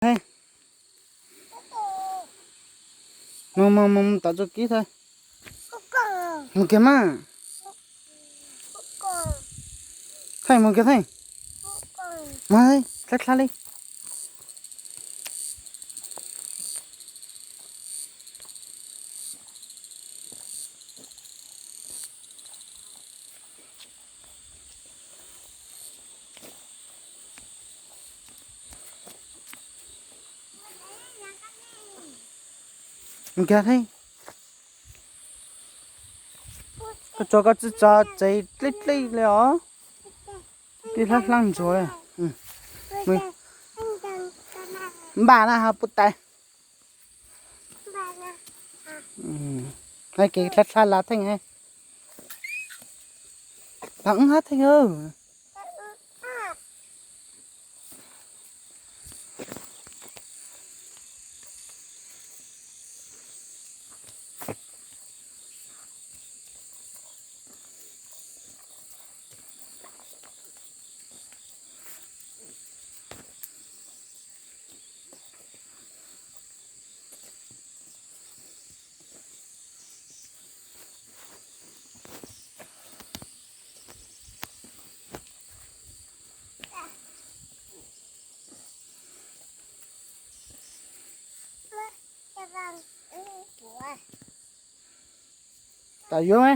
Thaij. Mus mus mus mus tom txuas kib thaij. Mus kiag mas. Thaij mus kiag thaij. Mus thaij, dlha dlha li. Nkag thiab. Koj tso koj txib tso tsev dlej dlej li os. Tij hlab hlab ntsuag. Npaj na ha puj tais. Kev dlha dlha lav theej. Lav hab theej. Tam yuav me.